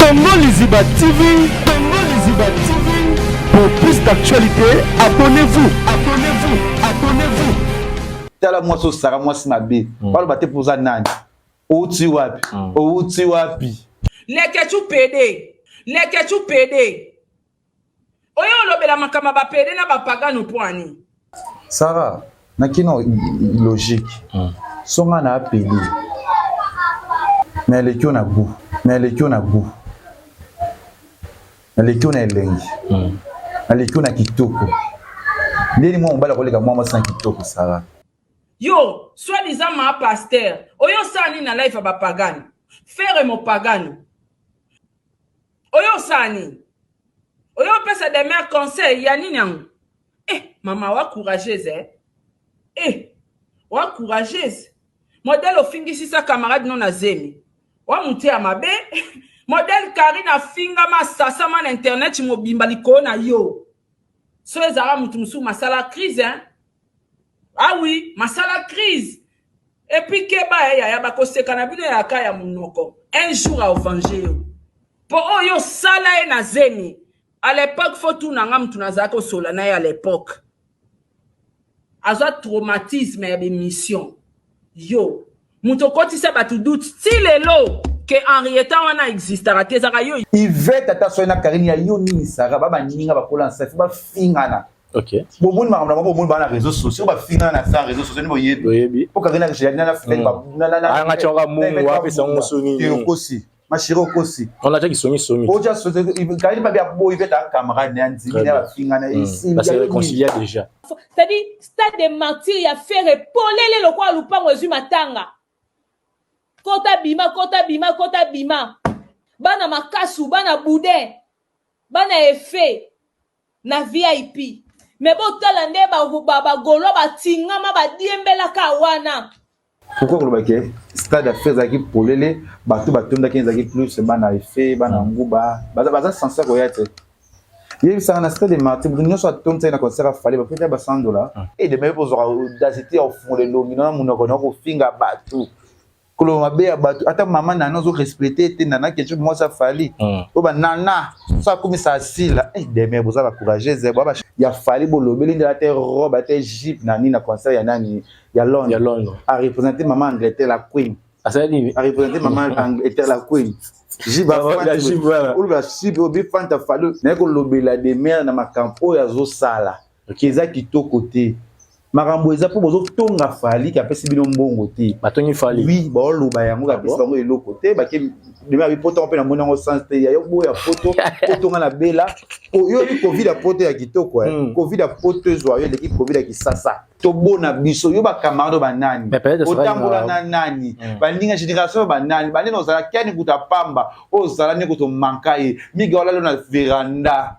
Congo Liziba TV, Congo Liziba TV. Pour plus d'actualités, abonnez-vous, abonnez-vous, abonnez-vous. Tala mwasi osaka mwasi mabe. Mm. Baloba te poza nani? Outi wapi? Mm. Outi wapi? Leketchou pede. Leketchou pede. Oyo olobela makambo ya ba pede na ba pagano mpo ani? Sarah, na kino logique. Mm. So nga na pede. Mais aleki yo na goût. Mais aleki yo na goût. Aleki yo na elengi. Mm. Aleki yo na kitoko. Ndeni mwa mobali akoleka mwa mwasi na kitoko Sarah. Yo soit disant ma pasteur oyo osala nini na life ya ba pagano? Ferre mopagano. Oyo osala nini? Oyo opesa demeure conseil ya nini yango? Eh mama wa courageuse eh? Eh wa courageuse. Modèle ofingisi sa camarade no na zemi. Wa mutu ya mabe. Modèle Karine afingama asasama na internet mobimba likolo na yo. So ezalaka mutu mosusu masala crise hein? Ah oui, masala crise. Et puis keba eh, yaya bakoseka na bino ya ka ya munoko. Un jour a venger yo. Po oyo sala ye na zemi. À l'époque faut tout nanga mutu nazalaki kosola na ye à l'époque. Azwa traumatisme ya b'emission. Yo mutu okotisa batu doute ti lelo ke Henrietta wana existaka te ezalaka yo. Yvette ata soyi na Carine ya yo nini Sarah ba baninga bakola ensemble faut bafingana. Ok. Bomoni makambo na bango bomoni ba na réseaux sociaux bafingana na sa réseaux sociaux ni boyebi. Boyebi. Po Carine na na na Fidèle ba na na na. Anga tshaka mungu apesa ngo soni. Te okosi. Ma chérie okosi. On a kisongi songi. Oja Carine babi aboyi Yvette a camarade na ndimi na bafingana ici. Ba se réconcilier déjà. C'est-à-dire stade de martyr ya Ferre polele lokola lupango ezwi matanga. Kota bima kota bima kota bima. Bana makasu, bana boudin, bana efe na VIP. Mais botala nde ba ba, ba gaulois batingama badiembelaka wana. Pourquoi koloba ke stade ya Ferre ezalaki polele, bato batondaki ezalaki plus bana efe, bana nguba, baza baza censé koya te. Yebisaka na stade de martyr moto nyonso atondisaki na concert ya Fally bapesi ba 100 dollars. Et demain bozwaka audacité ya kofungola elongi na monoko na kofinga bato. Koloba mabe ya bato ata mama nana ozo respecte te nana ketchup mwasi ya Fally. Oyo ba nana so akomisa asila eh demain boza ba courageuse ba ya Fally bolobeli nde ate robe ate jupe na nini na concert ya nani ya Londres. Ya Londres. A représenter maman Angleterre la queen. Asali nini? A représenter maman Angleterre la queen. Jiba oloba jibe obi fanta Fally naye kolobela demeure na makambo oyo azosala eza kitoko te makambo eza mpo bozotonga Fally ke apesi bino mbongo te batongi Fally oui baoloba yango apesi bango eloko te bake demeure abi poto mpe namoni yango sens te ya yo boya poto poto nga na bela yo oyebi covid ya poto ya kitoko covid ya poto ezwa yo eleki covid ya kisasa tobona biso yo ba camarade ba nani otambola na nani baninga génération ba nani banene ozala keni kuta pamba ozala nde kuta omanka ye miga olalo na veranda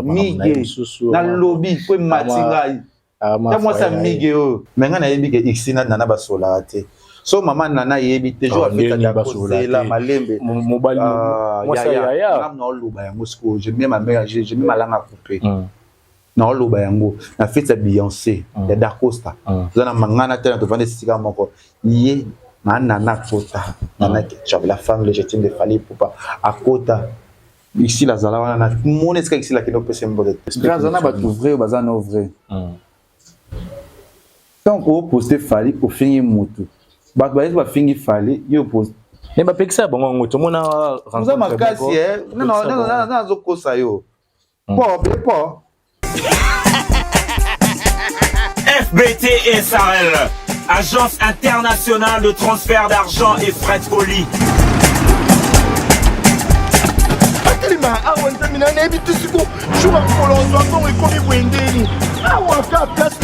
mige nalobi po emati ngai ta mwasi ya mige oyo me ngai nayebi ke ixi na nana basolaka te so mama nana ayebi te jour afetaka kozela malembe yaya naoloba yango sikoyo je mets ma mère je mets ma langue à couper naoloba yango na fete ya Beyonce mm. ya Dacosta mm. toza na mangana te na tovanda esika moko ye ma nana akota nana mm. ketchup la femme légitime de Fally Ipupa akota isila azala wana na mona esika isila akende opesa mbote aza na bato vrai baza no vrai ntango oposte Fally ofingi mutu bato bayesi bafingi Fally yo oposte me bapekisa bango yango tomona oza makasi nazokosa yo Po, be po. FBT SARL, agence internationale de transfert d'argent et frais de colis. atelema awa nzambe na nayebi te siko jour ya mokolo ozwa mbongo ekomi boye ndeni awa ka place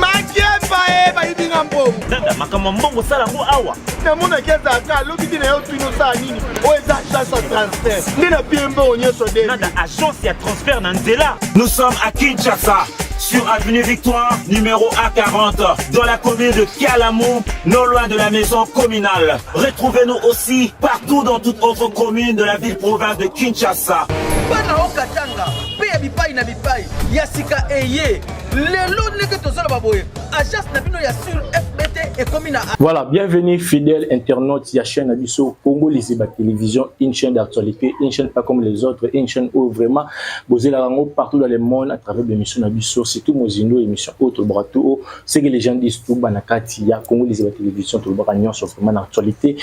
makemba e bayibi nga mbongo Dada, makambo ya mbongo osala yango awa namonaki azalaka alobi te na yo tuni osala nini oyo eza agence ya transfert nde na pie mbongo nyonso de nada agence ya transfert na nzela. Nous sommes à Kinshasa, sur avenue Victoire, numéro A40, dans la commune de Kalamu, non loin de la maison communale. Retrouvez-nous aussi partout dans toute autre commune de la ville-province de Kinshasa. Bana o Katanga mpe ya bipai na bipai ya sika eye lelo ndenge tozoloba boye agence na bino ya sur FBT. ekomi na. Voilà, bienvenue fidèles internautes ya chaîne na biso Congo Liziba Télévision, une chaîne d'actualité, une chaîne pas comme les autres, une chaîne où vraiment bozela yango partout dans le monde à travers l'émission na biso, surtout Mozindo, émission autre brato, ce que les gens disent tout bana kati ya Congo Liziba Télévision, tout le nyonso vraiment na actualité.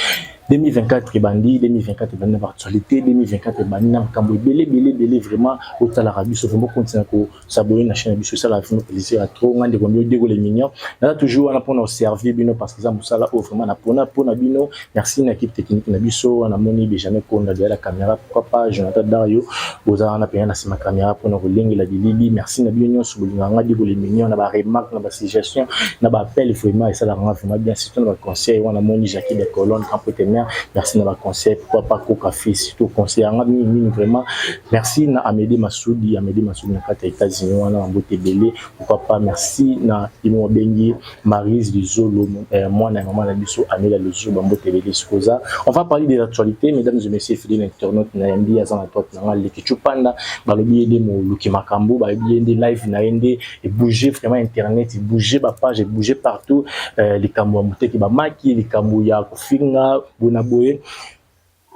2024 ebandi, 2024 ebandi na baactualité, 2024 ebandi na makambo ebele ebele ebele. Vraiment otalaka biso, vraiment continue kos'abonner na chaîne na biso, esala vraiment plaisir ya trop. Nga ndeko mbio Dego le Mignon, naza toujours wana mpona oservir bino parce que eza mosala oyo vraiment na mpona bino. Merci na équipe technique na biso, namoni Benjamin Konda derrière la caméra, pourquoi pas Jonathan Dario, bozala wana mpenza na nsima caméra mpona kolengela bilili. Merci na bino nyonso bolingaka nga Dego le Mignon, na baremarque, na basuggestion, na baappel, vraiment esalaka nga vraiment bien, surtout na baconseil wana. Namoni Jackie de Colonne, Campo Temer, merci na baconseil, pourquoi pas Koka Fils, surtout conseil yanga mingi mingi. Vraiment merci na Amédée Masudi, Amédée Masudi na kati ya États-Unis wana, bambote ebele. Pourquoi pas merci na imo babengi Marise Lizolo, mwana ya mama na biso Amélia Lizolo, bambote ebele. Sikoza on va parler des actualités, mesdames et messieurs fidèles internautes. Na yambi aza na droite na nga Leki Chupanda. Balobi ye nde moluki makambo, balobi ye nde live na ye nde ebouge vraiment internet, ebouge bapage, ebouge partout, likambo ya moteki bamaki, likambo ya kofinga bona boye.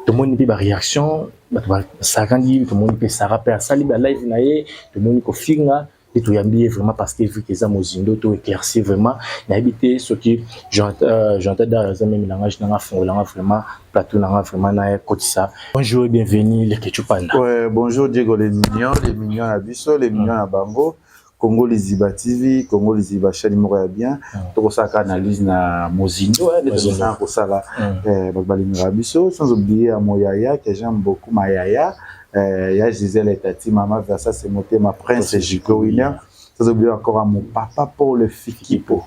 Tomoni mpe baréaction, bato basakandi. Tomoni mpe Sara mpe asali balive na ye, tomoni kofinga nde. Toyambi ye vraiment parce que vu que eza mozindo, to éclaircir vraiment. Nayebi te soki Jonathan Dar aza même langage nanga, afungolanga vraiment plateau nanga, vraiment na kotisa. Bonjour et bienvenue Leke Chupanda. Ouais, bonjour Diego les mignons, les mignons na biso, les mignons na bango. Congo Liziba TV, Congo Liziba chaîne moko ya bien. Tokosalaka analyse na mozindo, nde tozosala kosala bato balingaka biso, sans oublier ya Moyaya que j'aime beaucoup, Mayaya, ya Gisèle Etati, Mama Versace Motema, Prince Jico Winner, sans oublier encore à mon papa Paul Fikipo.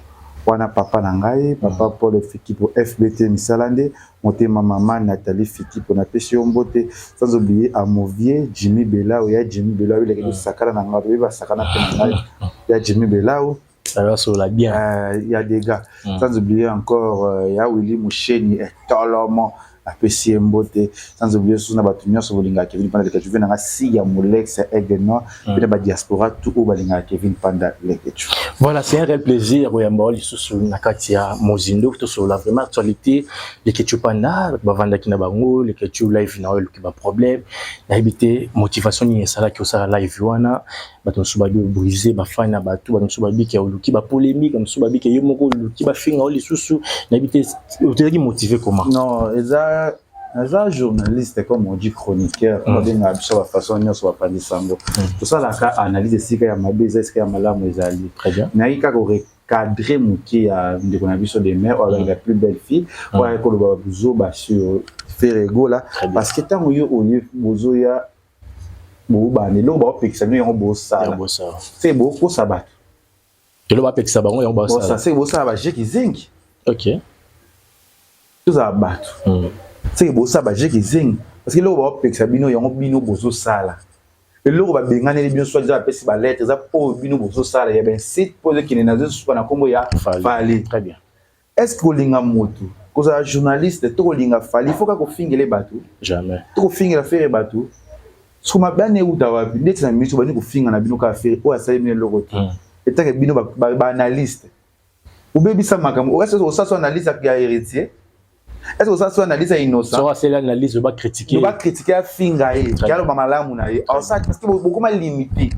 Wana papa na ngai, papa Paul Fikipo, FBT misala nde motema, mama Nathalie Fikipo, napesi yo mbote, sans oublier à mon vieux Jimmy Belao, ya Jimmy Belao, ileki tosakana na ngai, toyebi basakana mpe na ngai, ya Jimmy Belao. Ça va sur la bien. Ya dégâts. Sans oublier encore ya Willy Musheni etolomo, apesi ye mbote, sans oublier susu na bato nyonso bolingaka Kevin Panda Lekechu, ve nanga si ya Molex Aigle Noir, mpe na badiaspora tout oyo balingaka Kevin Panda Lekechu. Voilà, c'est un réel plaisir koyamba lisusu na kati ya mozindo, tosolola vraiment actualité. Lekechu Panda, bavandaki na bango. Lekechu, live na oyo eluki baproblème. Nayebi te motivation nini esalaki osala live wana. Bato mosusu babi obrise bafani na bato, bato mosusu babiki oluki bapolémique, mosusu babiki yo moko oluki bafinga o lisusu. Nayebi te ozalaki motivé comment? Non, eza naza journaliste, comme on dit, chroniqueur, babengaka biso bafaçon nyonso bapandisa yango. Tosalaka analyse esika ya mabe eza, esika ya malamu ezali. Très bien. Nayaki kaka korecadrer moke ya ndeko na biso de mare oyo abengaka plus belle fille, oyo ayaki koloba buzoba sur Ferre Gola, parce que ntango yo oye bozoya bobanda eloko baopekisa bino, yango bosala, se bokosa bato. Eloko bapekisa bango, yango basala. Se bosala bajeki zengi. Tozala bato, seke bosala bajeki zengi, parce que eloko baopekisa bino, yango bino bozosala. Eloko babenganeli bino, soit eza bapesi balettre, eza mpo bino bozosala ya baincite mpo ezokende na zosuka na nkombo ya Fally. Très bien. Est ce que kolinga motu, kozala journaliste to kolinga Fally, faut kaka kofingele bato? Jamais. To kofingela Ferre bato soko mabani euta wapi? Ndeti na miso bandi kofinga na bino kaka Ferre oyo asali bino eloko te. Etake bino baanalyste obebisa makambo. Osala so analyse ya Héritier, est ce que osala so analyse ya Innocent? So asali analyse, bacritique. Bacritique, afinga ye, aloba malamu na ye, parce que bokoma limité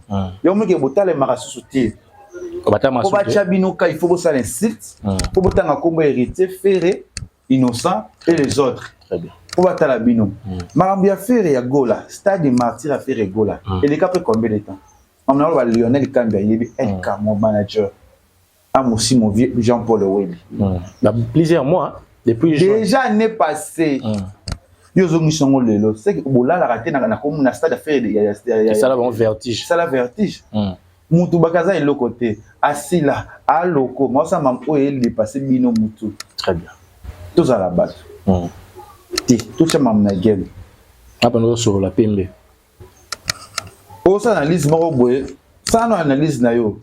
yo moke, botalemaka susu te po batya bino ka. Il faut bosala insulte po botanga nkombo Héritier, Ferre, Innocent et les autres po batala bino. Makambo ya Ferre ya Gola, stade Martyr ya Ferre Gola eleka mpe combien de temps? Mamna aloba Lionel Kambi ayebi LK, mon manager amosi, mon vieux Jean-Paul Owebi. Plusieurs mois depuis. Déjà année passée. Yo ozongisa yango lelo, c'est bolalaka te na stade affaire. Esala bango vertige. Esala vertige. Mutu bakaza eloko te, asila aloko maosala mamu oyo edépasse bino mutu. Très bien. Tozala bato te, totya mamu na gueule. Apa nozosolola pembe. Osala analyse moko boye, sala no analyse na yo,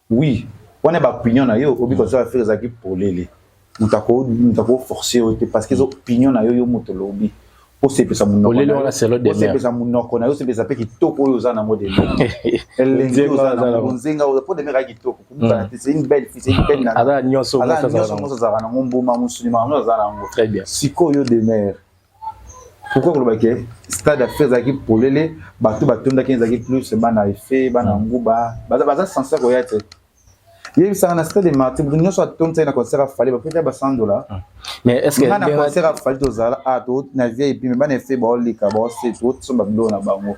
oui, wana baopinion na yo. Obi kozala Ferre ezalaki polele, moto akoforce yo te, parce que eza opinion na yo, yo moto olobi. Osepesa monoko, osepesa monoko na yo, osepesa mpe kitoko oyo oza nango. Demer elengi oza nango, bonzenga oza mpo Demer aza kitoko kobukana te. C'est une belle fille, c'est une belle nana. Aza nyonso. Aza nyonso, nyonso azalaka nango, mbuma mosuni, makambo aza nango. Très bien. Sikoyo Demer, pourquoi koloba ke stade affaire ezalaki polele, bato batondaki, ezalaki plus bana efe, bana nguba, baza censé koya te? Yebisaka na stade Martyrs, moto nyonso atondisaki na concert afali, bapesa ba 100 $. Mais est ce que nga na concert afali tozala a to na VIP, mais bana efe baoleka, baose tosomba biloko na bango,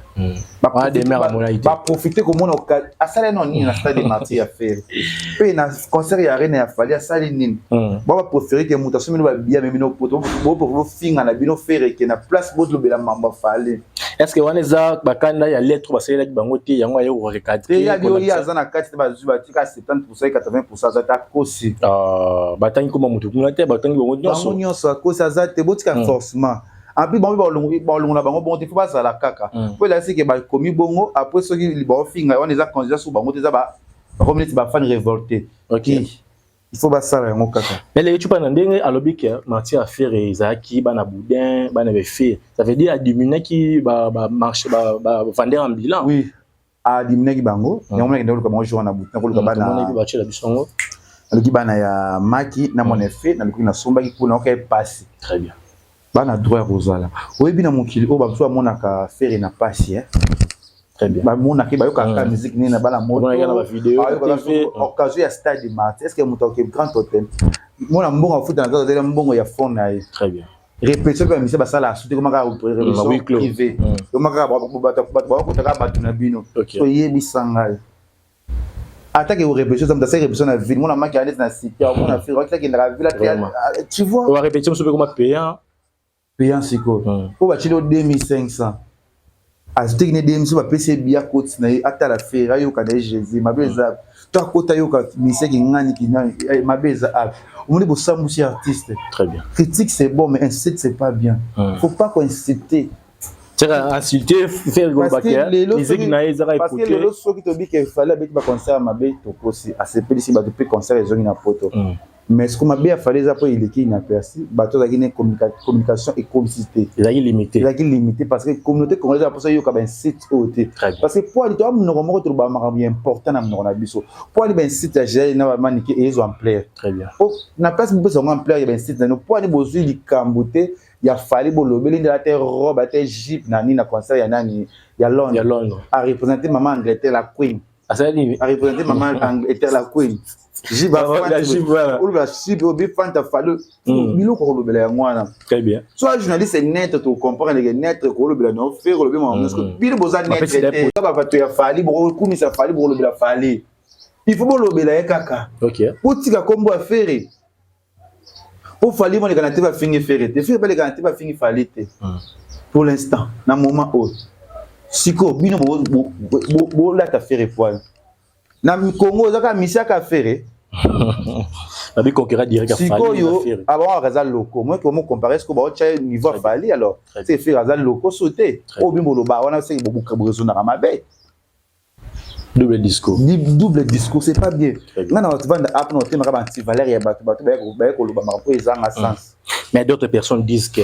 baprofite komona asali no nini na stade Martyrs ya Ferre mpe na concert ya Arena ya Fally asali nini. Bao bapréféré ke moto asombi no babia memi no poto, bofinga na bino Ferre ke na place bozolobela mambo afali. Est ce que wana eza bakanda ya lettre basalelaki bango te, yango aye korecadrer? Ye aza na kati te. Bazwi batika 70 %, 80 %, aza te, akosi. Batangi koma motu kuna te, batangi bango nyonso. Bango nyonso, akosi, aza te. Botika forcément. En plus, bango balongola bango bongo te, fo bazala kaka po elasi ke bakomi bongo. Après soki baofinga wana, eza candidat so bango te, eza bakomi neti bafans révolté. Il faut basala yango kaka. Mais leki cupa na ndenge alobi ke Martyrs affaire ezalaki bana boudin, bana befe, ça veut dire adiminuaki bamarché, bavendeur ambulant. Oui, adiminuaki bango. Yango monaki ndenge oluka bango jour na butu, nakoluka bana. Batiela biso yango. Naluki bana ya maki na mwana efe, naluki, nasombaki kuna oka epasi. Très bien. Bana droit ya kozala. Oyebi, na mokili oyo bamosusu bamonaka Ferre na pasi. Très bien. Bamonaki, bayokaka musique nini na bana moto, occasion ya stade Martyrs. Est ce que moto akoke Grand Hôtel mona mbongo afuta na kaka mbongo ya fond na ye? Très bien. Répétition mpe bamisia basala asuti, koma kaka répétition privé, koma kaka bato bakotaka bato na bino. Toyebisa ngai, atake répétition eza moto asali répétition na ville, mona maki aleti na cité, omona Ferre akendaka ville, tu vois? Répétition mosusu mpe koma payant. Payant. Sikoyo po batili o 2500, azoteki ne 2500, bapesi ye biya koti na ye, atala Ferre, ayoka na ye Jésus, mabe eza to akota ayoka miseki ngani kinani, mabe eza ape omoni bosambusi artiste. Très bien. Critique, c'est bon, mais insulte, c'est pas bien. Faut pas koinsulter. Tika insulter Ferre, kolobaka musique na ye ezaka. Parce que lelo soki tobika efali abeti baconcert ya mabe, tokosi, asepelisi bato mpe concert ezongi na poto. Mais ce mabe afali eza mpo eleki inaperçu, bato azalaki ne communication ekomisi te. Ezalaki limité. Ezalaki limité parce que communauté congolaise aposa yoka bainsite oyo te, parce que po ali toa monoko moko, toloba makambo ya important na monoko na biso, po ali bainsite ya Jael na bamanike ezwa ampleur. Très bien. Na place bopesa yango ampleur ya bainsite na no, po ani bozwi likambo te ya Fally, bolobeli nde ate robe, ate jupe na nini na concert ya nani, ya Londres. Ya Londres. Areprésente mama Angleterre, la queen. Asali nini? Areprésente mama Angleterre, la queen. Olobela jipe obi fanta Fally, biloko kolobela yango wana. Très bien. So journaliste neutre, tocomprendre ke neutre kolobela na Ferre, kolobi makambo. Bino boza neutre te, bato ya Fally, bokokumisa Fally, bokolobela Fally, il faut bolobela ye kaka. Botika kombo ya Ferre, po Fally moleka na te, bafingi Ferre te, Ferre baleka na te, bafingi Fally te. Pour l'instant, na moment oyo sikoyo, bino bolata Ferre poil na Congo, eza kaka misiaka Ferre. Babi concurrent direct. Sikoyo abangaka aza loko moke, omo compare sikoyo, baotya niveau ya Fally. Alors se Ferre aza loko so te, oyo bino boloba wana, seke boraisonnaka mabe. Double discours. Double discours, c'est pas bien. Nga na bato vanda app na otemaka baantivaleur ya bato, bato baye koloba makambo ezanga sens. Mais d'autres personnes disent que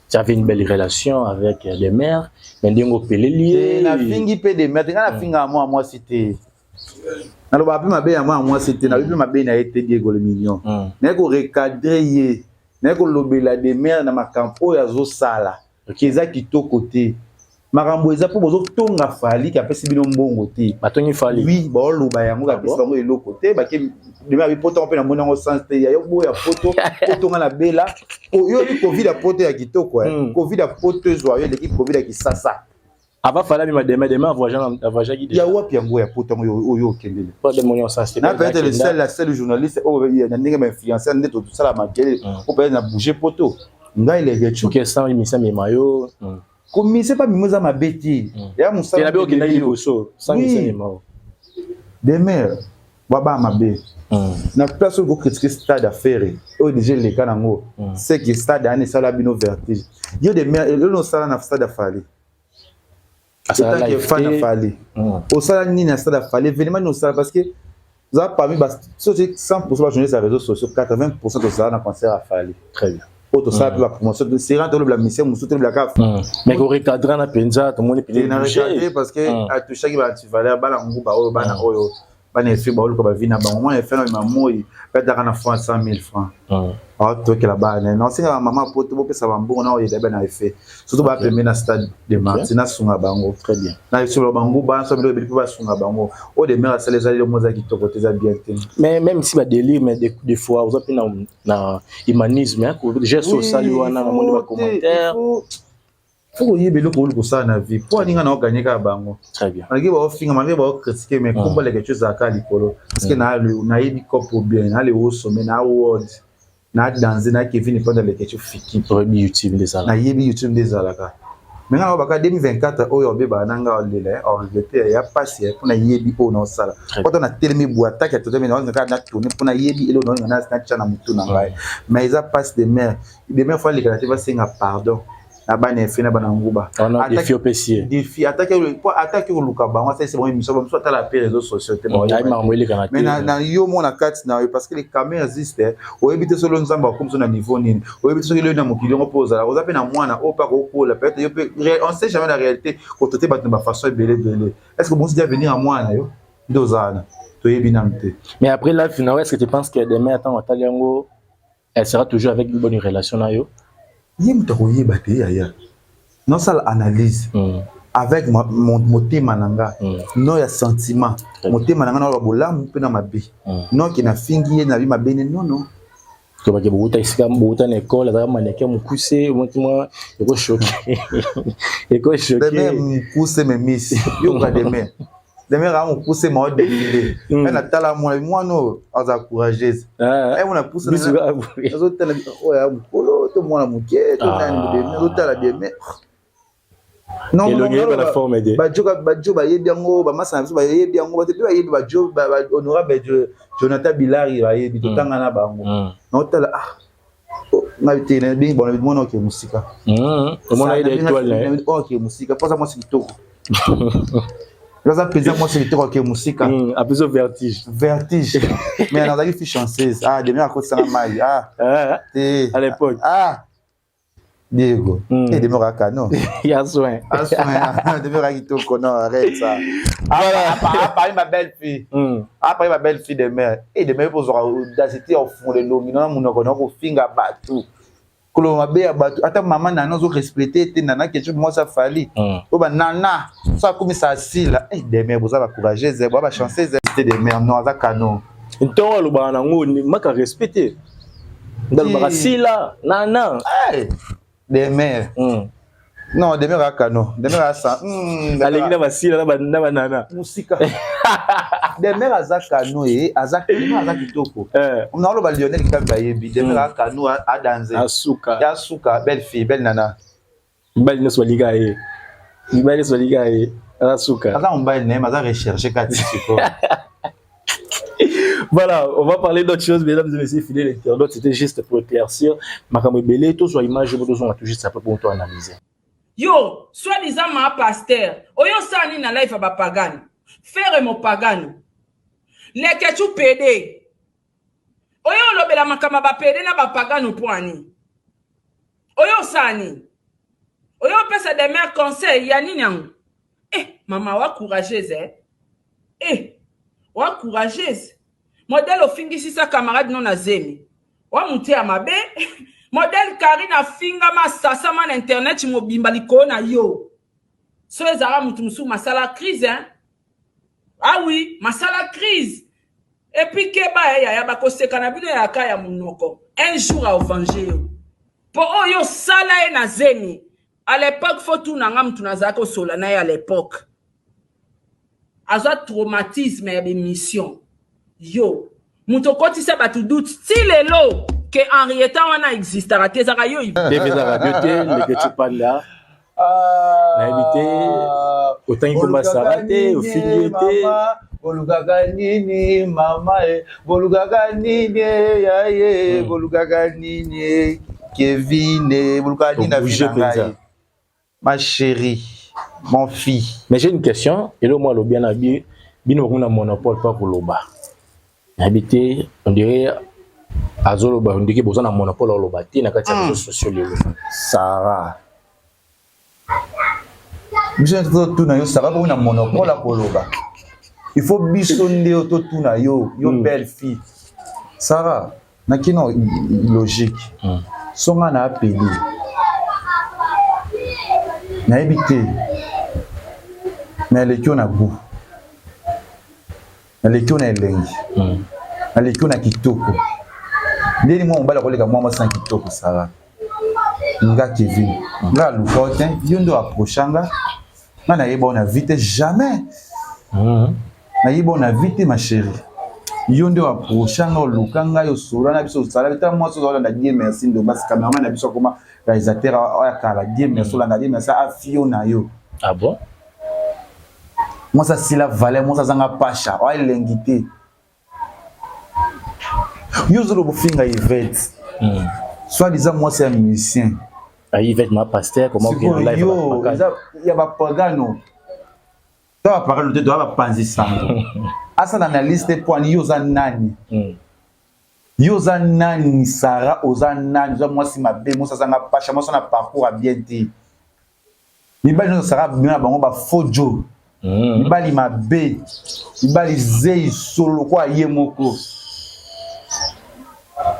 tu avais une belle relation avec des mères, mais ndenge opeleli ye. Nafingi mpe des mères te. Nga nafingaka mwa mwasi te, nalobaka mpe mabe ya mwana mwasi te, nalobi mpe mabe na ye te. Diego le million, naye korecadrer ye, naye kolobela des mères na makambo oyo azosala eza kitoko te. Makambo eza mpo bozotonga Fally ke apesi bino mbongo te. Batongi Fally? Oui, baoloba yango, apesi bango eloko te. Bake dema abi poto mpe namoni yango sens te ya yo boya poto poto. Nga na bela oyo oyebi Covid ya poto ya kitoko. Covid ya poto ezwa yo eleki Covid ya kisasa. Avant Fally abima, demain demain avoyageaki. Ya wapi yango ya poto yango oyo okendele? Na peut-être le seul, la seule journaliste oyo na ndenge bainfluenceur nde tosala makele o peut-être na bouger poto, ngai leke. Ok, sans émission mema yo. Komise pa mimo eza mabe te, ya mosala. Okendaki liboso sans émission mema yo. Demer baba mabe na place oyo bocritiquer stade affaire oyo déjà eleka nango, c'est que stade wana esala bino vertige. Yo Demer, elelo osala na stade afali etanke fan afali, osala nini na stade afali? Événement nini osala? Parce que oza parmi soki 100 % bajournaliste ya réseaux sociaux, 80 % tozala na concert afali. Très bien. Oyo tosala mpe bapromotion seran, tolobela mission mosusu, tolobela kaka. Mais korecadre na mpenza, tomoni. Na recadre parce que atouchaki ba antivaleur, bana nguba oyo, bana oyo, bana efe baoluka bavi na bango. Mwana efe na bima moi mpe ataka na franc 100 000 francs, aotokela bana. Naosenga bamama po to bopesa bambongo na oyeda bana efe, surtout bapembe na Stade de Martyr, nasunga bango. Très bien. Na biso bango bana so biloko ebeli mpo basunga bango. Oyo de mare asala eza eloko eza kitoko te, eza bien te. Mais même si badélire, mais des fois oza mpe na humanisme, geste osali wana, namoni bacommentaire. Faut koyeba eloko oli kosala na vie mpo aninga na oganye kaka bango. Très bien. Malgré baofinga, malgré baocritiquer, mais kombo leke ti ozalaka likolo parce que nayebi kopo bien, na le haut sommet, na world, na danse na Kevin Epanda leke ti fiki. Oyebi YouTube nde ezalaka. Nayebi YouTube nde ezalaka. Me nga na baka 2024 oyo obebaka na nga olela, oregretter ya pasi mpo nayebi oyo naosala. Poto natelemi boye, atake ya totemi, naolinga kaka natourne mpo nayebi eloko naolinga natya na motu na ngai. Mais eza pasi de mare de mare, faut alekana te, basenga pardon na bana efe na bana nguba. Défi opesi ye. Défi, ataki koluka bango, asalisi bango émission. Bamosusu atala pe réseaux sociaux te, mais na yo mona kati na yo, parce que les caméras existe. Oyebi te solo Nzambe akomi so na niveau nini, oyebi te soki eloyi na mokili yango mpo ozala, oza mpe na mwana oyo mpe akokola peut-être yo mpe. On sait jamais la réalité. Kotote bato na bafaçon ebele ebele. Est ce que bonsi avenir ya mwana na yo nde ozala na toyebi nanu te. Mais après la finale, est ce que tu penses que demain, attends, atali yango, elle sera toujours avec une bonne relation na yo? Ye moto akoyeba te yaya, nosala analyse avec motema na nga, no ya sentiment, motema na nga naloba bolamu mpe na mabe, noke nafingi ye nabi mabe ne nono. Tobaki bouta esika bouta na école, azalaka mannequin mokuse, omoti mwa ekochoquer, ekochoquer. Demer mokuse, me miss yoka Demer, Demer aa mokuse ma odéfile me natala mwana, mwana oyo aza courageuse. Mwana pusa azotala oyo ya mokolo to mwana moke to nani. Demer azotala Demer. Bajo bayebi yango, bamasa na biso bayebi yango, bato mpe bayebi, bajo honorable Jonathan Bilari bayebi, totanga na bango. Naotala, ah, ngai te, nabengi bona mwana oke mosika, oke mosika mpo aza mwasi kitoko, aza mpenza mwasi kitoko, ake mosika. Apeso vertige. Vertige, mais nazalaki fille chanceuse. Ah, Demer akotisanga mai, ah te. À l'époque. Ah, Diego. Et Demer aka non. Ya soin. Ah soin. Demer kitoko, non, arrête ça. Voilà. Ah, ma belle fille. Ah, ma belle fille Demer. Et Demer pour audacité au fond de l'homme, non monoko non ko finga batu. Kolo mabe ya bato, ata mama nana ozo respecte te, nana quelque mwasi afali oyo banana so akomisa asila. Eh, Demer, boza bacourageuse, boza bachanceuse te. Demer non, aza canon. Ntongo alobaka nango maka respect te, ndalobaka sila nana. Demer non, Demer aka non, Demer asa. Alengi na basila na banana. Mosika. Demer aza kano, ye aza, Demer aza kitoko. Naoloba Lionel Kitabi bayebi Demer akano adanze. Asuka. Asuka, belle fille, belle nana. Mibali nyonso balinga ye, mibali nyonso balinga ye, aza suka. Aza mobali na ye, aza recherche kati sikoyo. Voilà, on va parler d'autres choses, mesdames et messieurs, fidèles internautes. C'était juste pour éclaircir. Makambo ebele, tous sur image, tous on a tout juste après pour toi analyser. Yo, soi-disant ma pasteur, oyo osala nini na live ya bapagani? Ferre mopagani, lekecu pede, oyo olobela makambo ya bapede na bapagano mpo ani? Oyo osala nini? Oyo opesa Demer conseil ya nini yango? Eh, mama wa courageuse, eh? Eh, wa courageuse modèle ofingisisa camarade no na zemi wa motu ya mabe. Modèle Karine afingama, asasama na internet mobimba likolo na yo. So ezalaka motu mosusu, masala crise, hein? Ah oui, masala crise. Et puis keba ye yaya, bakoseka na bino yaka ya monoko. Un jour aovange yo mpo oyo osala ye na zemi à l'époque. Faut tuna nga mutu nazalaki kosola na ye à l'époque, azwa traumatisme ya bémission. Yo moto okotisa bato doute ti lelo ke Henrietta wana existaka te, ezalaka yo. TV eza radio te, ndeke Cupanda. Nayebi te, otangi komba Sara te, ofingi ye te. Bolukaka nini mama e? Bolukaka nini ya ye? Bolukaka nini Kevin? Bolukaka nini na vie na ngai, ma chérie, mon fille? Mais j'ai une question. Elo mwa alobi na bino bakomi na monopole mpo koloba, nayebi te, on dirait. Azoloba ndiki boza na monopole oloba te na kati ya réseaux sociaux lelo. Sarah, biso nyonso totuna yo, Sarah, komi na monopole ya koloba. Il faut biso nde yo totuna yo, yo belle fille Sarah, nakino logique. So nga na apeli, nayebi te, mais aleki yo na goût, naleki yo na elengi, naleki yo na kitoko. Ndeni mwa mobali akoleka mwa mwasi na kitoko? Sara, nga Kevin, nga aluka yo te, yo nde oapprocha nga. Nga nayeba yo na vie te, jamais nayeba yo na vie te. Ma chérie, yo nde oapprocha nga, oluka ngai, osola na biso, osala ta mwasi ozolanda. Dieu merci, Ndombasi cameraman na biso akoma réalisateur oyo akala. Dieu merci, olanda Dieu merci, afio na yo. Ah bon? Mwasi asila valeur, mwasi azanga pasha, oyo elengi te. Yo ozoloba ofinga Yvette, soit disant mwasi ya musicien. Ah, Yvette ma pasteur, comment? Sikoyo yo eza ya bapagano to bapagano te, toya bapanzi sango, asala na liste poani. Yo oza nani? Yo oza nani, Sara? Oza nani? Oza mwasi mabe, mwasi azanga pasha, mwasi na parcours ya bien te. Mibali nyonso Sara abima na bango bafaux jo, mibali mabe, mibali zei solo lokola ye moko.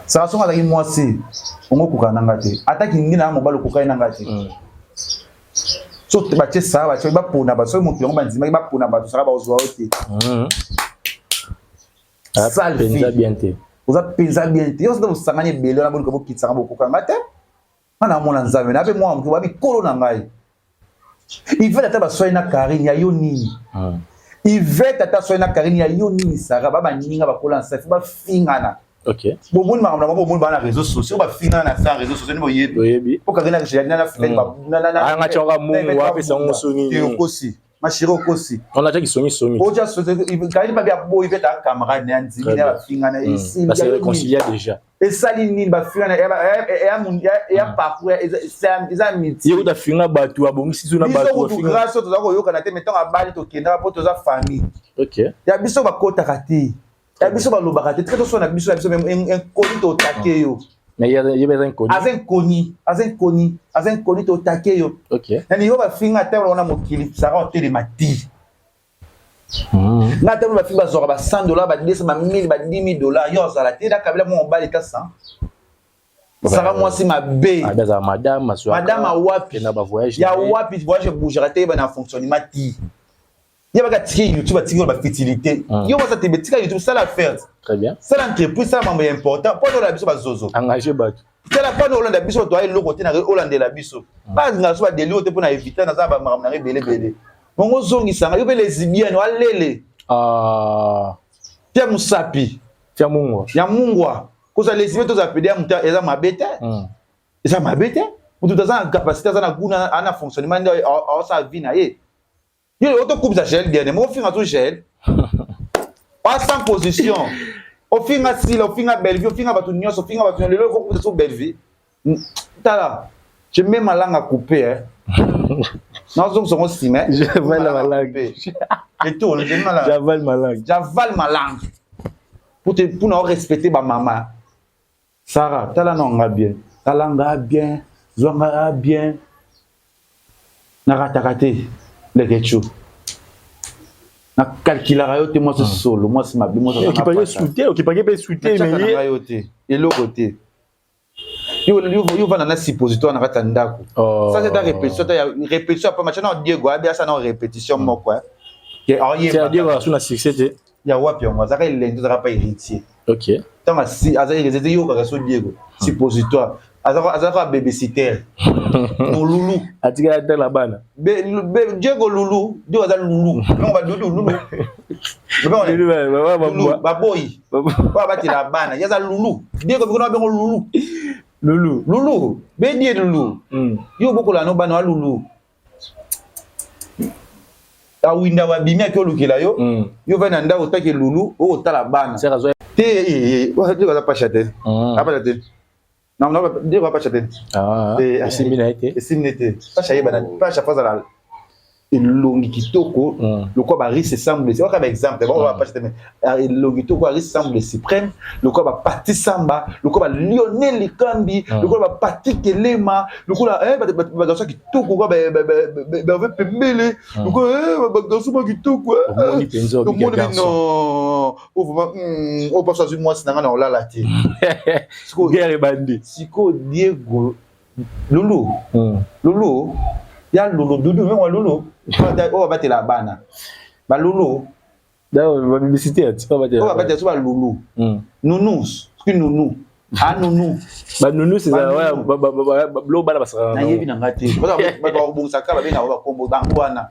Sara, songo azalaki mwasi ongo okokana na nga te, ata kingi na mobali okokani na nga te. So batie Sara, batie bapona bato, soki mokili yango bandimaki bapona bato, Sara bazwa yo te. Sale Penza fille. Bien te. Oza mpenza bien te. Yo soki bosangani ebele wana, boluka bokitisanga, bokokanga te. Nga na mona Nzambe na mpe mwana moke babikolo na ngai. Ivete ata baswai na Karine, ya yo nini? Ivete ata aswai na Karine, ya yo nini? Sara, ba baninga bakola nsa, fo bafingana. Bomoni makambo na bango, bomoni baa na réseaux sociaux, bafingana na sa réseaux sociaux nde boyebi. Boyebi. Po Karine na Anga tiaka mungu apesa ngo soni. Okosi, ma chérie, okosi. On atiaki songi songi. Oja Karine babi aboyi Ivete, a camarade na ya ndimi na bafingana esili. Ba se réconcilia déjà. Esali nini? Bafingana eya parcours, eza miti. Ye kuta finga bato, abongisi so na biso bato. Kutu grâce oyo toza koyokana te, mais ntango abali tokendaka mpo toza famille. Ya biso bakotaka te, ya biso balobaka te. Tika tosala na biso, na biso inconnu totake yo. Mais ye eza inconnu. Aza inconnu, aza inconnu, aza inconnu, totake yo. Na niveau bafinga ata wana mokili, Sara otelema ti. Nga ata bafinga, bazwaka ba 100 $, ba 200, ba 1000, ba 10 000 $, yo ozala te. Nakabila mwa mobali ta 100. Sara mwasi mabe. Azala madame. Madame awapi? Na ba voyage. Ya wapi voyage? Ebougera te, yeba na fonctionnement ti ye baka tiki YouTube, atiki oyo bafutilité. Yo baza tebe, tika YouTube, sala affaire. Très bien. Sala entreprise, sala mambo ya important mpo olanda biso bazozo. Engagé bato. Sala mpo olanda biso bato aya eloko te na olandela biso. Bazinga so badeli oyo te mpo na éviter naza bamakambo nanga ebele ebele. Bongo ozongisanga yo mpe lesbienne alele. Ah. Tia mosapi. Tia mungwa. Ya mungwa. Kozala lesbienne, tozala pédé ya moto, eza mabe te, eza mabe te. Moto aza na capacité, aza na guna, aza na fonctionnement nde aosala vie na ye. Yo otokumisa Jael bien, mo ofinga so Jael oa sans position, ofinga Sila, ofinga Bellevie, ofinga bato nyonso, ofinga bato. Lelo okokumisa so Bellevie. Tala, je mets ma langue à couper, hein. Nazongisa ngo nsima. J'avale ma langue. Je tourne, je mets ma langue. J'avale ma langue. J'avale ma langue pour te pour na respecter ba mama. Sarah, tala na nga bien, tala nga bien, zwa nga bien. Nakataka te leke nakalkulaka yo te. Mwasi solo, mwasi mabe, mwasi. Okipaki mpe sute. Nanga yo te, eloko te. Yo ovanda na suppositoire na kati ya ndako. Ça, c'est ta répétition, ta répétition apa match na Diego abi asa na répétition moko Diego asu na succès te. Ya wapi yango? Azalaka elengi, azalaka pa héritier. Ntango aza héritier, yokaka so Diego suppositoire azalaka babysitter molulu. Atikala tala bana. Diego lulu, Diego aza lulu, donc badudu lulu baboyi oyo abatela bana. Ye aza lulu, Diego bikona babengo lulu. Lulu. Lulu bedie lulu. Yo obokola no bana wa lulu, awinda babimi, aki olukela yo. Yo vai na ndako otaki lulu, okotala bana te. Aza pasha te, apasha te, Diego apasha te. Esimbi na ye te. Esimbi te. Pasha yebana, pasha fo azala. Elongi kitoko lokola ba Rice Samble, c'est ba exemple, ba ba page te, mais elongi kitoko ba Rice Samble suprême, lokola ba Pati Samba, lokola ba Lionel Likambi, lokola ba Pati Kelema, lokola eh ba ba garçon kitoko ba ba ba ba pembele, lokola eh ba garçon ba kitoko. Omoni penza omoni non, o vraiment o paso azwi mwasi na nga na olala te. Sikoyo guerre ebandi. Sikoyo Diego Lulu, Lulu, ya Lulu, Dudu, mwa Lulu, oyo babatela bana. Ba Lulu. Ba publicité ati, oyo babatela so ba Lulu. Nounou, soki nounou. Ah nounou. Ba nounou c'est ça, ouais, ba ba ba ba bana basaka. Nayebi na nga te. Ba ba kobongisa ka ba benga ba kombo bango wana.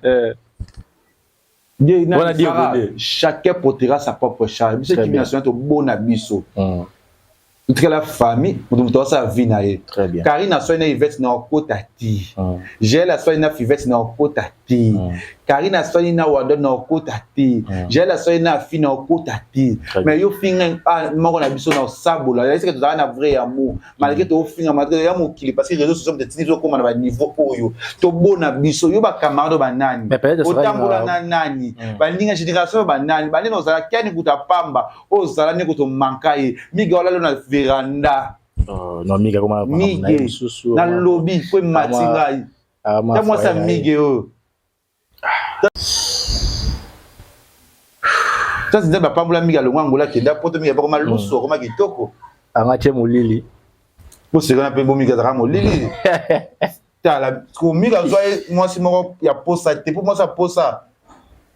Wana Diego nde. Chacun portera sa propre charge. Biso équipe nationale tobona biso. Totikala famille, moto moto asala vie na ye. Karine aswani na Yvette na okota ti. Jael aswani na Fivette na okota ti. Karine aswani na Wadon na okota ti. Jael aswani na Afi na okota ti. Mais yo finga moko na biso na osabola. Est-ce que tozala na vrai amour? Malgré tofinga, malgré ya mokili, parce que réseaux sociaux tetini tokóma na baniveau oyo tobona biso. Yo bacamarade banani, otambola na nani, baninga génération banani, banini ozala kani kuta pamba oyo ozala nde kotomanka ye miga olalo na veranda. Mige nalobi po emati ngai ta mwasi ya mige oyo tasi nzambe apambola mingi, alongwa Angola, akenda Poto, mingi abakoma lusu, akoma kitoko. Anga tie molili. Bosekana mpe bo mingi azalaka molili. Tala mingi azwa ye mwasi moko ya posa te, mpo mwasi ya posa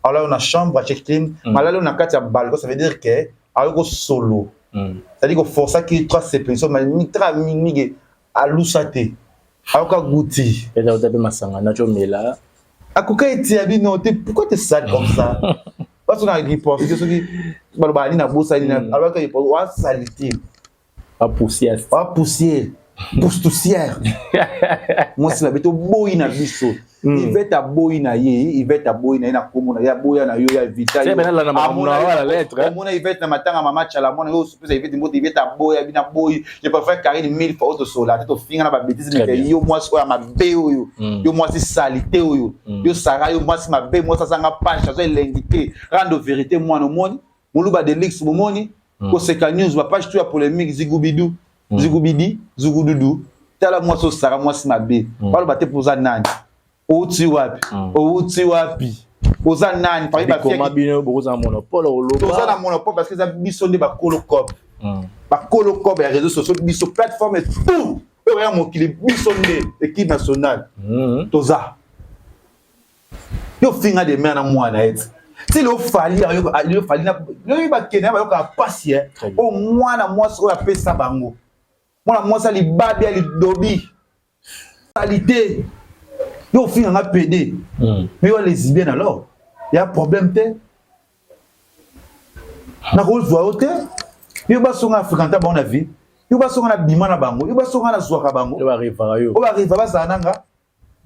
alali na chambre, atie clim, malali na kati ya balcon, ça veut dire que ayoki solo, c'est-à-dire koforsaki trois sepeliso mitra mingi alusa te, ayoka guti. Mpe masanga naco mela. Akoka etia bino te. Pourquoi te sale comme ça? Baso na riposte soki balobaka nini, nabosani, alobaka riposte wa salité. Poussière. Wa poussière, poussière, mwasi mabe. Toboyi na biso. Ivete aboyi na ye, Ivete aboyi na ye na kombo na ye, aboya na yo ya vita. Omona Ivete na matanga mama Chala, mwana yo osopesa Ivete mbote. Ivete aboya bino, aboyi. Je préfère Karine mille fois. Oyo tosola te, tofinga na babêtises, mais yo mwasi oyo ya mabe oyo, yo mwasi salité oyo, yo Sara, yo mwasi mabe, mwasi azanga page, aza elengi te. Rando vérité, mwana omoni moluba de lix, bomoni koseka news, bapage tu ya polémique, zigubidu zigubidi zugududu. Tala mwasi osara, mwasi mabe. Baloba te mpo oza nani, outi wapi, outi wapi, oza nani? Bino bokozala monopole. Toza na monopole parce que eza biso nde bakolo cop, bakolo cop ya réseaux sociaux, biso plateforme tout oyo ya mokili, biso nde équipe nationale. Toza yo finga de mare na mwana ete ti leo Fally, leo Fally leo bakende bayokaka pasi oyo mwana mwasi oyo apesa bango, mwana mwasi alibabi ya lidobi salité. Yo ofinga nga pd, mais yo lesbienne, alors ya problème te, nakozwa yo te. Yo basonga afréquenta bango na vie, yo basonga na bima na bango, yo basonga nazwaka bango. Oyo barêva bazala nanga,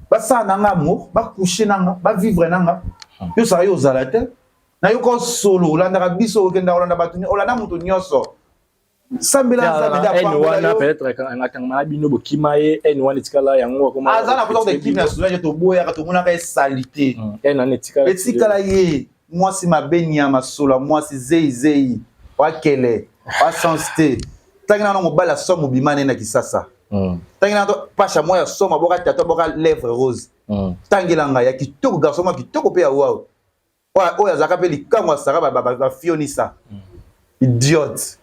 basala nanga amour, bacouche nanga, bavivre nanga. Yo sala, yo ozala te. Nayoka solo, olandaka biso, okendaka olanda bato, olanda moto nyonso. Sambela Nzambe nde apambola. Peut-être akangama na bino, bokima ye, haine wana etikala yango. Aza na posa équipe nationale, toboyaka, tomonaka esali te. Haine wana etikala. Etikala ye mwasi mabe, nyama solo, mwasi zeizei, wakele wasens te. Ntangi nano mobali asomo bima ne na Kisasa, ntangi nano pasha mwa ya somo, aboka tato, aboka lèvre rose, ntangelanga ya kitoko, garçon mwa kitoko mpe ya waw oyo azalaka mpe likango asaka bafionisa idiote.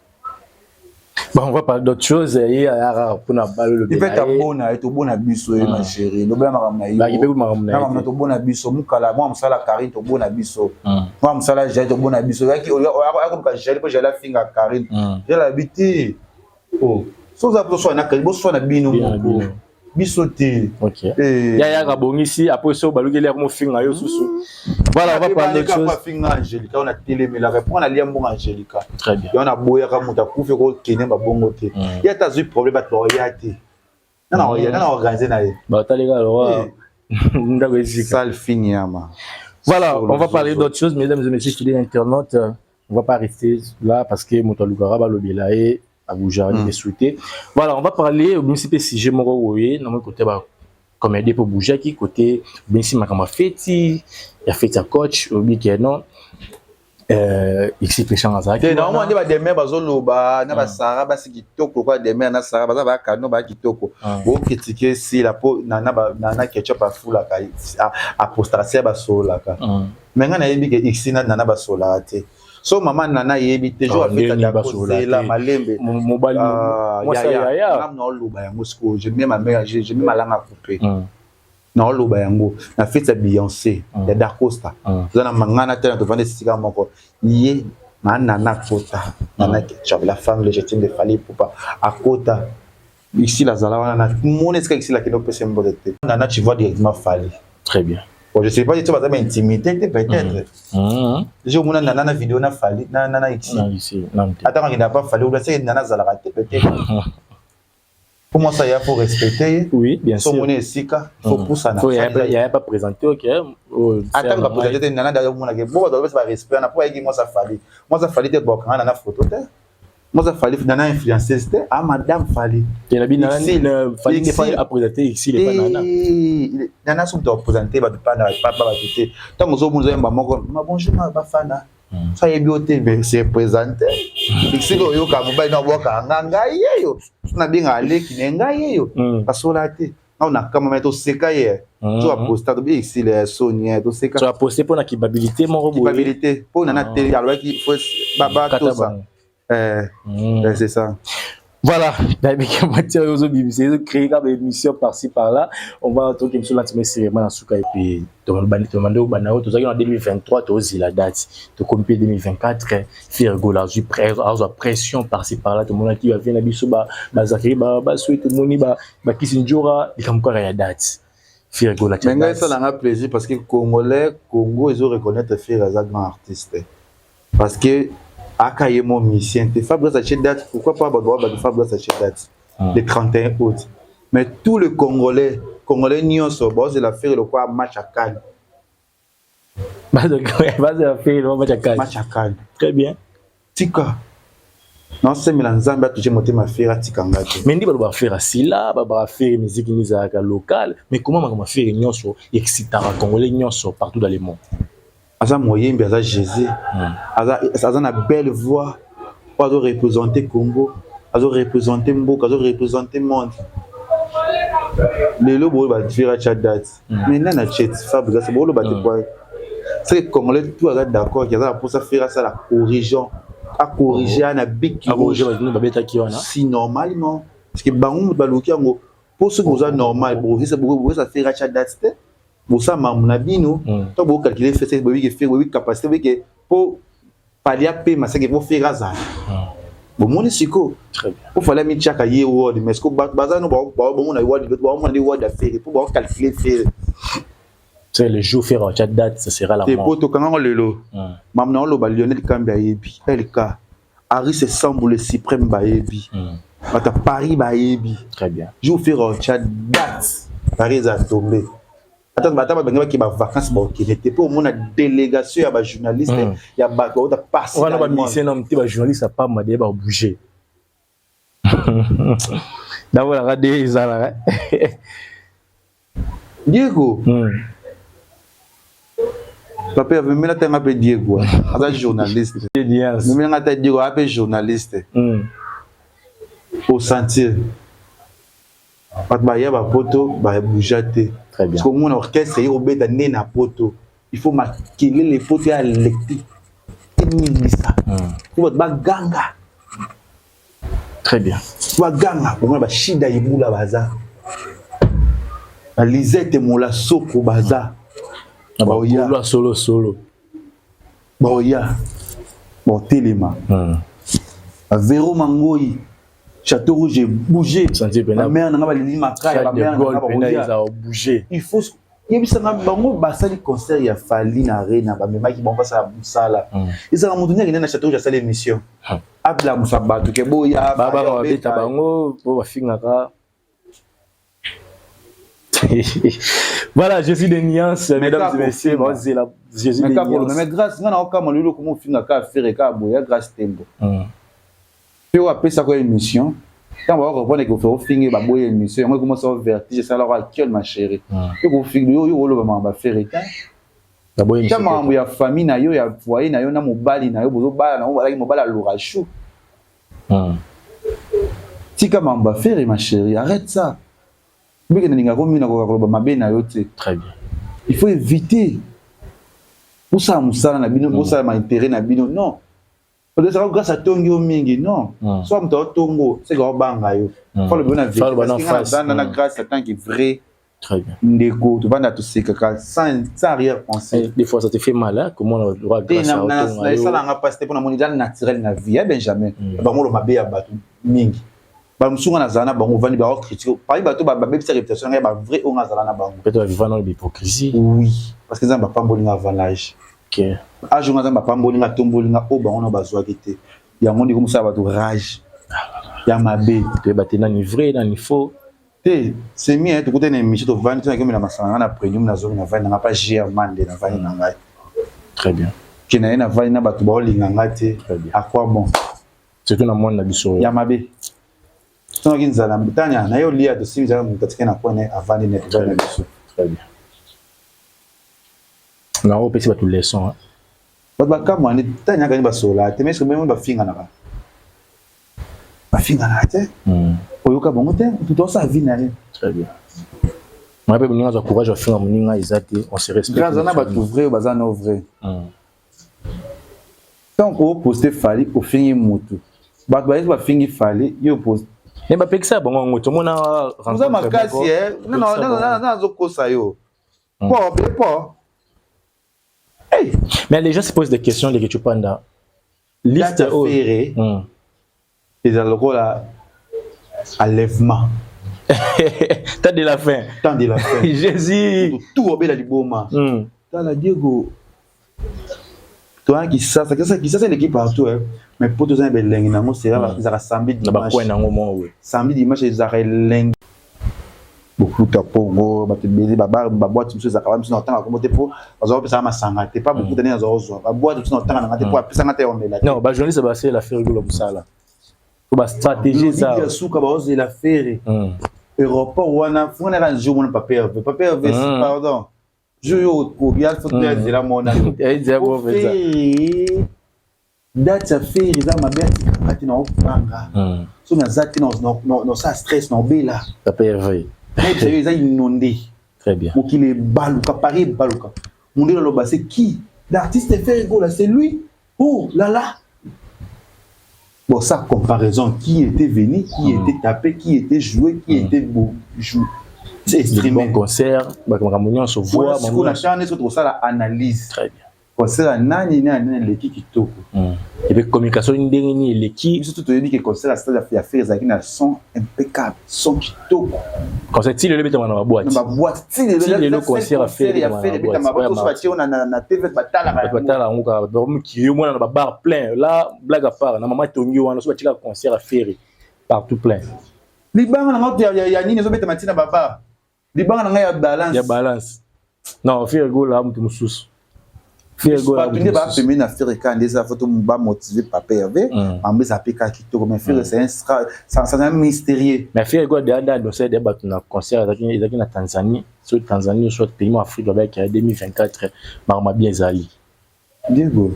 Bon, on va parler d'autre chose. Il y a mpona balolo. Ipeta bona ye, tobona biso ye, ma chérie, lobela makambo na ye, tobona biso mokala mwa mosala Karine, tobona biso mwa mosala Jael, tobona biso akoluka Jael mpo Jael afinga Karine. Jael abi te, so oza toswana Karine, boswana bino moko, biso te. Ya yaka bongisi après so balukeli ya komofinga yo susu. Voilà, on va parler d'autre chose. Afinga Angélika, on a telemelaka mpo nalia mbongo Angélika. Yo naboyaka moto akufi kokende babongo te. Ye ata azwi problème, bato baoya te, nana organise na ye. Bataleka loa ndako esika. Sale fini yama. Voilà, on va parler d'autre chose, mesdames et messieurs, fidèles internautes. On va pas rester là parce que moto alukaka balobela ye abuja mm. souhaité. Voilà, on va parler obimisi mpe sujet moko boye na moi côté ba. Comédie mpo bougeaki côté obengisi makambo ya feti ya feti ya coach, oyebi ke non, Ixi Peshanga azalaki te. Naomona nde bademer bazoloba na basara basi kitoko lokola Demer na Sara, baza bakano baya kitoko. Bokritike Sila mpo na Ketchup afulaka, apostaka Sila, basololaka. Mais ngai nayebi ke Ixi na Nana basololaka te. So mama Nana ayebi te jour afetaka kozela malembe. Mobali yaya naoloba yango sikoyo, je mets ma mère, je mets ma langue à couper. Naoloba yango na feti ya Beyonce ya Dacosta, toza na mangana te, na tovanda esika moko ye na Nana. Akota Nana Ketchup, la femme légitime de Fally Ipupa, akota, Isila azala wana. Na mona esika Isila akende opesa mbote te Nana, tu vois directement Fally. Très bien. Bon, je sais pas si baza ba intimité te, peut-être je omona Nana na vidéo na Fally na Nana Ixi, ata akenda pa Fally ola seke Nana azalaka te peut-être. Pour moi, ça, il faut respecter. Oui, bien sûr. Omoni esika, il faut pusana. Faut ya pas présenter, OK. Ata ba présenter te, Nana da mona ke bo ba ba respect na po ayiki moi ça Fally. Moi ça Fally te bo kana na photo te. Moi ça Fally, Nana influenceuse te, ah madame Fally. Te la bina Fally ne pas a présenter ici les pas Nana. Nana so to présenter ba pa na pa ba te. Tango zo munzo yamba moko, ma bonjour ma bafana. So ayebi yo te, mais se présente. Esika oyoka mobali na obwaka nga, ngai yeyo nabenga aleki na ngai yeyo, basola te awa na kama me toseka ye so aposta tobi esila ya soni ye toseka. So aposte mpo na kibabilité moko. Kibabilité mpo na na te, alobaki batosa, c'est ça. Voilà, avec matière ozobimisa ezocréer kaka émission par-ci par-là. On va toke biso lentement sérieusement na suka et puis tomande obanda oyo tozalaki na 2023, tozila date, tokomi mpe 2024. Ferre Gola azwi azwa pression par-ci par-là, tomonaki bavie na biso bazakari basoki, tomoni bakisi njora, likambo kaka ya date, Ferre Gola. Mais ngai esalanga plaisir parce que Congolais, Congo ezo reconnaître Ferre aza grand artiste, parce que aka ye mo musicien te. Fabrice atie date, pourquoi pas bato bato Fabrice atie date le 31 août, mais tous les Congolais, Congolais nyonso baozela Ferre lokwa match ya CAN. Bazela Ferre lokwa match ya CAN. Match ya CAN. Très bien. Tika naosemela Nzambe atouche motema Ferre, atika nga te. Mais ndi balobaka Ferre asila, balobaka Ferre musique nini ezalaka locale, mais comment makambo ya Ferre nyonso excitaka Congolais nyonso partout dans le monde? Aza moyembi, aza Jésus, aza na belle voix oyo azoreprésente Congo, azoreprésente mboka, azoreprésente monde. Lelo boyo baFerre atya date, mais nani atie? Fabrice boloba te po c'est que Congolais tout aza d'accord ke aza na mposa Ferre asala corrigeon, acorrige na biki. Babetaki wana. Si normalement, parce que bango moto baluki yango, mpo soki boza normal, boza Ferre atya date te, bosala makambo na bino to bocalcule Ferre, boyebi ke Ferre, boyebi capacité, boyebi ke mpo Fally apema seke mpo Ferre azala. Bomoni sikoyo mpo Fally amitiaka ye word, mais siko baza no bomona word, baomona nde word ya Ferre mpo baocalcule Ferre. C'est le jour Ferre atia date, ce sera la mort. Po tokangango lelo. Mamu na oloba, Lionel Kambi ayebi, LK Aris Esambu le suprême bayebi, bato ya Paris bayebi. Très bien. Jour Ferre atia date, Paris eza tombé. Ata babangi bake bavacance, baokende te mpo omona délégation ya bajournaliste ya bato bauta pasi. Wana bamusicien na te, bajournaliste apamba de babouge namonaka nde ezalaka. Diego, papa memela tanga mpe Diego aza journaliste, memelanga ata Diego aza mpe journaliste. Osentir bato baya bapoto babuja te, parce que omona orchestre ye kobeta nde na poto, il faut makelele, poto ya électrique eningisa po bato baganga. Très bien. Baganga, omona bashida ebula baza, balisete mola soko baza. Baoya solo solo. Baoya baotelema, bavero mangoi, Château Rouge bouger, bamare nanga balili makaya, bamare nanga baoya bouger. Il faut yebisanga bango basali concert ya Fally na Arena, bamemaki bango basala mosala. Ezalaka moto nde akende na Château Rouge, asali émission, ablamusa bato ke boya. Babeta bango po bafingaka. Voilà, je suis de nuances, mesdames et messieurs. Moi, c'est la Jésus de nuances. Mais grâce, nga na okama lelo komo finga ka Ferre ka boya Grâce Tembo. Mpe oyo apesaka émission. Ntango bakoreprendre ke ofe ofingi, baboyi émission yango, ekomasa vertige, esalaka actuel. Ma chérie, yo kofingi, yo oloba makambo baFerre te. Ta makambo ya famille na yo, ya foyer na yo, na mobali na yo, bozobala na yo, bazalaki mobali aloka chou. Tika makambo baFerre, ma chérie, arrête ça. Mbeke nalingaka mingi, nakoka koloba mabe na yo te. Très bien. Il faut éviter. Bosala mosala na bino, bosala maintérêt na bino. Non, odesaka grâce atongi yo mingi, non. So moto aotongo, seke aobanga yo. Falobi na vanda na grâce en tant que vrai. Très bien. Ndeko, tovanda, tosekaka sans arrière pensée. Des fois ça te fait mal, hein? Comment on droit grâce à esalanga mpasi te, mpona moni eza naturel na vie ya Benjamin. Bango lo mabe ya bato mingi, bamosusu nga nazala na bango, ovandi, baocritique parmi bato babebisa réputation na ngai, bavrai oyo nga azala na bango. Peut-être bavivant dans l'hypocrisie. Oui, parce que Nzambe apamboli nga avant l'âge. Âge nga, Nzambe apamboli nga, atomboli nga oyo bango na bazwaki te. Yango ndeko, mosala bato rage ya mabe. Toyeba te nani vrai, nani faux. Te, c'est mieux tokutani na émission, tovandi, tonakemela masanga nga na premium, nazongi, navandi nanga pa german nde navandi na ngai. Très bien. Ke na ye navandi na bato baolinga nga te, à quoi bon? Surtout na mwana na biso. Ya mabe, tonaki nzala tania na ye, olia, tosimizaka moto atike na coin, avandi ne, tovandi na biso. Très bien. Na opesi bato leçon. Bato bakamwa nde tania akani basola te, mais soki bafinganaka, bafinganaka te, oyoka bango te, moto osala vie na ye. Très bien. Moi mpe moninga azwa courage afinga moninga eza te, on se respecte. Aza na bato vrai oyo baza no vrai. Ntango oposte Fally, ofingi motu, bato bayesi bafingi Fally, yo oposte. Me bapekisa bango yango, tomona. Oza makasi, nazokosa yo po po. Mais les gens se posent des questions de Ketchupanda. Liste Ferre eza lokola enlèvement. Temps de la fin. Temps de la fin. Jésus. Tout obela liboma. Tala Diego, toyaki Kisasa, Kisasa, Kisasa eleki partout, hein. Mais po toza na belengi nango, ezalaka samedi, dimanche. Nango mo. Samedi, dimanche ezalaka elengi. Bokuta pongo bato ebele, baboîte mosusu ezalaka ba mosusu na kotanga kombo te, mpo bazwa kopesaka masanga te. Pa bokuta nde nazwa kozwa baboîte mosusu na kotanga nanga te, mpo apesanga te ya omela te. Non, bajournaliste basalela Ferre Gola mosala, po bastratégie eza. Ya suka, baozela Ferre aéroport wana, funganaka jour mona Papa Herve, Papa Herve, pardon, jour yo obia foto ya nzela mona yo Ferre. Date ya Ferre eza mabe, atikanga te na opanga so naza te, nosala stress na obela. Papa Herve. Nayebisa yo, eza inondé. Très bien. Mokili ebaluka, Paris ebaluka, mondele aloba: "C'est qui l'artiste Ferre Gola? C'est lui? Oh là là!" Bon, ça, comparaison, qui était venu, qui était tapé, qui était joué, qui était beau joué, c'est exprimé. Bon concert, makambo nyonso. Voix sikoyo na ntango nde soki tokosala analyse. Très bien. Concert ya nani nani nani eleki kitoko? Et puis communication ndenge nini eleki? Biso toyebi ke concert ya stade ya Ferre ezalaki na son impeccable, son kitoko. Concert ti lelo ebetama na baboîte. Na baboîte ti lelo, concert ya Ferre. Ya Ferre ebetama, bato so batie na TV, batalaka. Batala yango kaka mokili omona na babar plein là. Blague à part, na mama tongi wana, so batika concert ya Ferre, partout plein. Libanga na ngai ya nini ezobetama ntina babar, libanga na ngai ya balance. Ya balance. Non, Ferre Gola moto mosusu. Bato nde bapembeni na Ferre kaka nde eza foto bamotive Papa Herve, mambo eza mpe kaka kitoko, mais Ferre, c'est un mystérieux. Mais Ferre Gola deya nde annonce de bato na concert ezalaki na Tanzanie, soit Tanzanie, soit pays mo Afrique, babaki ya 2024, makambo bien ezali. Diego,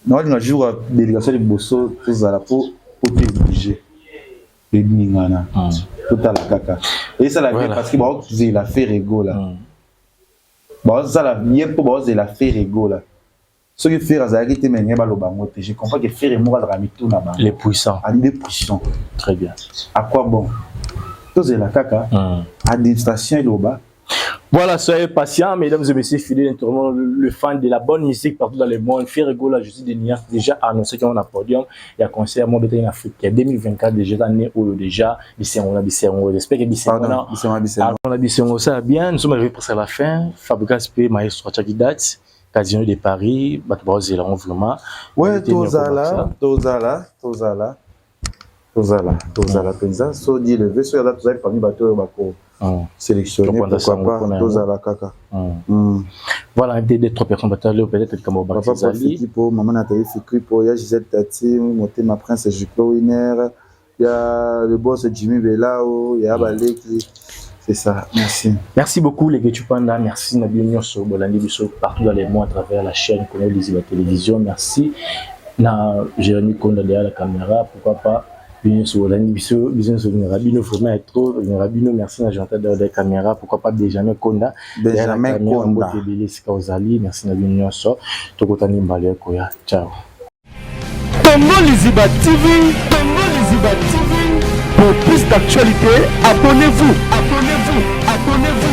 naolinga jour ya délégation liboso tozala po te oblige eningana, totala kaka esala bien, parce que baozela Ferre Gola, baozala ye mpo baozela Ferre Gola. Soki Ferre azalaki te, menge baloba yango te. Je comprends que Ferre moko azalaka mitu na bango. Les puissants. Les puissants. Très bien. À quoi bon? Tozela kaka administration eloba. Voilà, soyez patients, mesdames et messieurs, fidèles internautes, le fan de la bonne musique partout dans le monde. Ferre Gola, je suis Denis, déjà annoncé qu'on a podium. Il y a concert, moi, en Afrique, 2024, déjà, année où déjà, Bissengo, Bissengo, j'espère que Bissengo, Bissengo, Bissengo, ça bien. Nous sommes arrivés presque à la fin. Fabregas P, Maestro Date, Casino de Paris, bato bazela vraiment. Ouais, tozala, tozala, tozala, tozala, tozala mpenza. So di levé, so yaza, tozali parmi bato oyo bako sélectionner, pourquoi pas, tozala kaka. Voilà, deux, trois personnes batale peut-être likambo. Papa Profiti po Mama Nathalie Fikri po ya Gisèle Tati Motema, Prince Juplo Winner. Ya le boss Jimmy Belao, ya Baleki. C'est ça, merci. Merci beaucoup les Panda, merci na bino nyonso bolandi biso partout dans les mois à travers la chaîne Congo Liziba Télévision. Merci na Jérémy Konda derrière la caméra, pourquoi pas bino nyonso bolandi biso, biso nyonso olingaka bino vraiment ya trop, olingaka bino. Merci na Jonathan derrière la caméra, pourquoi pas Benjamin Konda derrière la Benjamin caméra, Konda. mbote ebele esika ozali. Merci na bino nyonso, tokutani mbala ya koya. Ciao. Congo Liziba TV, Congo Liziba TV. Pour plus d'actualités, abonnez-vous, abonnez-vous, abonnez-vous.